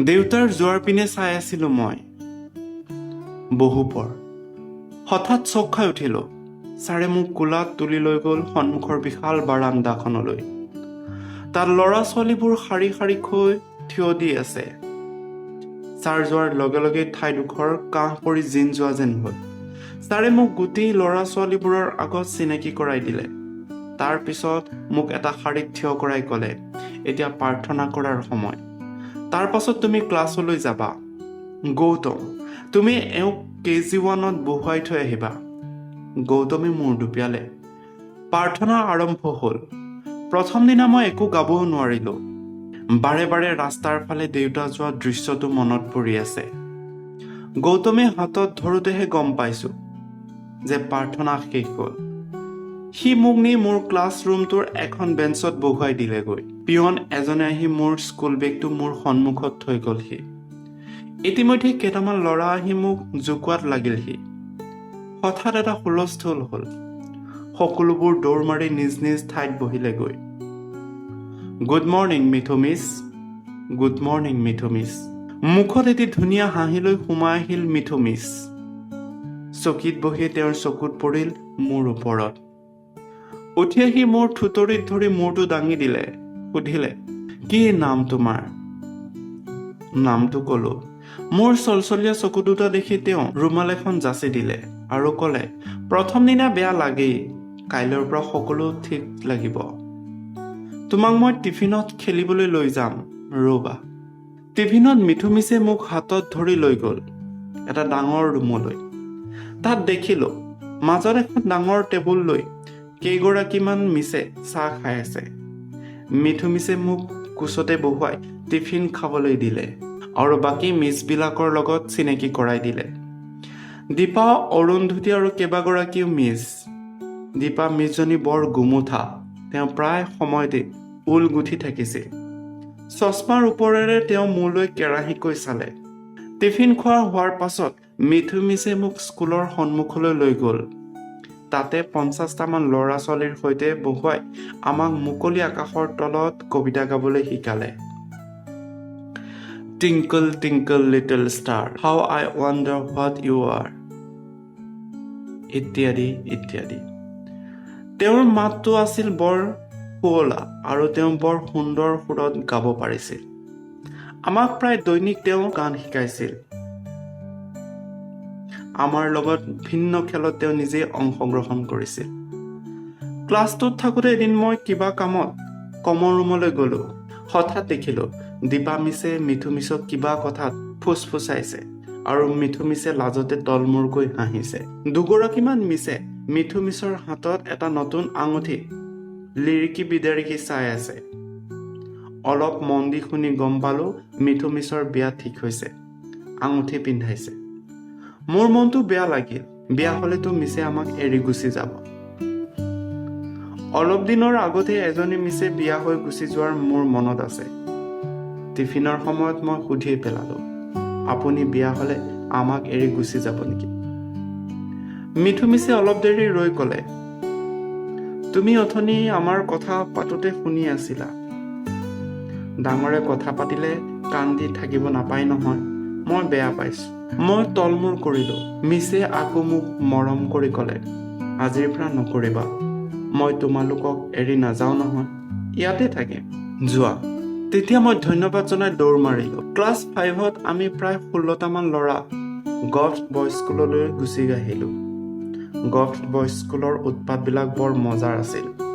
দেউতাৰ যোৱাৰ পিনে চাই আছিলোঁ মই বহুপৰ। হঠাৎ চক খাই উঠিলোঁ। ছাৰে মোক কোলাত তুলি লৈ গ'ল সন্মুখৰ বিশাল বাৰান্দাখনলৈ। তাত ল'ৰা ছোৱালীবোৰ শাৰী শাৰীকৈ থিয় দি আছে। ছাৰ যোৱাৰ লগে লগে ঠাইডোখৰ কাঁহ পৰি জীণ যোৱা যেন হ'ল। ছাৰে মোক গোটেই ল'ৰা ছোৱালীবোৰৰ আগত চিনাকি কৰাই দিলে। তাৰ পিছত মোক এটা শাৰীত থিয় কৰাই ক'লে, "এতিয়া প্ৰাৰ্থনা কৰাৰ সময়। তাৰ পাছত তুমি ক্লাছলৈ যাবা। গৌতম, তুমি এওঁক কেজি 1ত বহুৱাই থৈ আহিবা।" গৌতমে মূৰ দুপিয়ালে। প্ৰাৰ্থনা আৰম্ভ হ'ল। প্ৰথম দিনা মই একো গাবও নোৱাৰিলোঁ। বাৰে বাৰে ৰাস্তাৰ ফালে দেউতা যোৱা দৃশ্যটো মনত পৰি আছে। গৌতমে হাতত ধৰোঁতেহে গম পাইছোঁ যে প্ৰাৰ্থনা শেষ হ'ল। সি মোক নি মোৰ ক্লাছ ৰুমটোৰ এখন বেঞ্চত বহুৱাই দিলেগৈ। পিয়ন এজনে আহি মোৰ স্কুল বেগটো মোৰ সন্মুখত থৈ গ'লহি। ইতিমধ্যে কেইটামান ল'ৰা আহি মোক জোকোৱাত লাগিলহি। হঠাৎ এটা হুলস্থুল হ'ল। সকলোবোৰ দৌৰ মাৰি নিজ নিজ ঠাইত বহিলেগৈ। "Good morning, Mithu Miss." "Good morning, Mithu Miss." মুখত এটি ধুনীয়া হাঁহি লৈ সোমাই আহিল মিঠু মিছ। চকীত বহি তেওঁৰ চকুত পৰিল মোৰ ওপৰত। উঠি আহি মোৰ থুতৰিত ধৰি মূৰটো দাঙি দিলে। সুধিলে, "কি নাম তোমাৰ?" নামটো ক'লো। মোৰ চলচলীয়া চকু দুটা দেখি তেওঁ ৰুমাল এখন যাচি দিলে আৰু ক'লে, "প্ৰথম দিনা বেয়া লাগেই। কাইলৈৰ পৰা সকলো ঠিক লাগিব। তোমাক মই টিফিনত খেলিবলৈ লৈ যাম, ৰ'বা।" টিফিনত মিঠু মিছে মোক হাতত ধৰি লৈ গ'ল এটা ডাঙৰ ৰুমলৈ। তাত দেখিলোঁ, মাজত এখন ডাঙৰ টেবুল লৈ কেইগৰাকীমান মিছে চাহ খাই আছে। মিঠু মিছে মোক কোচতে বহুৱাই টিফিন খাবলৈ দিলে আৰু বাকী মিছবিলাকৰ লগত চিনাকি কৰাই দিলে। দীপা, অৰুন্ধতী আৰু কেইবাগৰাকীও মিছ। দীপা মিছজনী বৰ গুমুঠা। তেওঁ প্ৰায় সময়তে ঊল গুঠি থাকিছিল। চশমাৰ ওপৰেৰে তেওঁ মোলৈ কেৰাহীকৈ চালে। টিফিন খোৱা হোৱাৰ পাছত মিঠু মিছে মোক স্কুলৰ সন্মুখলৈ লৈ গ'ল। তাতে 50টামান ল'ৰা ছোৱালীৰ সৈতে বহুৱাই আমাক মুকলি আকাশৰ তলত কবিতা গাবলৈ শিকালে। "Twinkle, twinkle, little star, how I wonder what you are", ইত্যাদি ইত্যাদি। তেওঁৰ মাতটো আছিল বৰ শুৱলা আৰু তেওঁ বৰ সুন্দৰ সুৰত গাব পাৰিছিল। আমাক প্ৰায় দৈনিক তেওঁ গান শিকাইছিল। আমাৰ লগত ভিন্ন খেলত তেওঁ নিজেই অংশগ্ৰহণ কৰিছিল। ক্লাছটোত থাকোঁতে এদিন মই কিবা কামত কমন ৰুমলৈ গ'লোঁ। হঠাৎ দেখিলোঁ, দীপা মিছে মিঠু মিছক কিবা কথাত ফুচফুচাইছে আৰু মিঠু মিছে লাজতে তলমূৰকৈ হাঁহিছে। দুগৰাকীমান মিছে মিঠু মিছৰ হাতত এটা নতুন আঙুঠি লিৰিকি বিদাৰিকি চাই আছে। অলপ মন দি শুনি গম পালোঁ, মিঠু মিছৰ বিয়া ঠিক হৈছে, আঙুঠি পিন্ধাইছে। মোৰ মনটো বেয়া লাগিল। বিয়া হ'লেতো মিছে আমাক এৰি গুচি যাব। অলপ দিনৰ আগতে এজনী মিছে বিয়া হৈ গুচি যোৱাৰ মোৰ মনত আছে। টিফিনৰ সময়ত মই সুধিয়েই পেলালোঁ, "আপুনি বিয়া হ'লে আমাক এৰি গুচি যাব নেকি?" মিঠু মিছে অলপ দেৰি ৰৈ ক'লে, "তুমি অথনি আমাৰ কথা পাতোতে শুনি আছিলা। ডাঙৰে কথা পাতিলে কাণ দি থাকিব নাপায় নহয়। মই বেয়া পাইছোঁ।" মই তলমূৰ কৰিলোঁ। মিছে আকৌ মোক মৰম কৰি ক'লে, "আজিৰ পৰা নকৰিবা। মই তোমালোকক এৰি নাযাওঁ নহয়, ইয়াতে থাকিম। যোৱা।" তেতিয়া মই ধন্যবাদ জনাই দৌৰ মাৰিলোঁ। ক্লাছ 5ত আমি প্ৰায় 16টামান ল'ৰা গভট বইজ স্কুললৈ গুচি আহিলোঁ। গভট বইজ স্কুলৰ উৎপাতবিলাক বৰ মজাৰ আছিল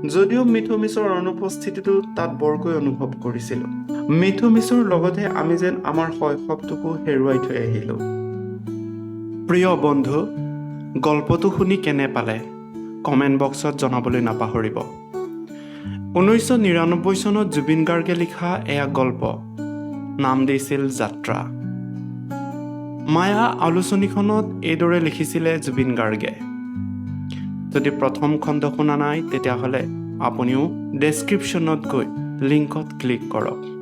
যদিও মিঠু মিছৰ অনুপস্থিতিটো তাত বৰকৈ অনুভৱ কৰিছিলোঁ। মিঠু মিছৰ লগতে আমি যেন আমাৰ শৈশৱটোকো হেৰুৱাই থৈ আহিলোঁ। প্ৰিয় বন্ধু, গল্পটো শুনি কেনে পালে কমেণ্ট বক্সত জনাবলৈ নাপাহৰিব। 1999 চনত জুবিন গাৰ্গে লিখা এয়া গল্প, নাম দিছিল যাত্ৰা। মায়া আলোচনীখনত এইদৰে লিখিছিলে জুবিন গাৰ্গে। যদি প্ৰথম খণ্ড শুনা নাই, তেতিয়াহ'লে আপুনিও ডেছক্ৰিপশ্যনত গৈ লিংকত ক্লিক কৰক।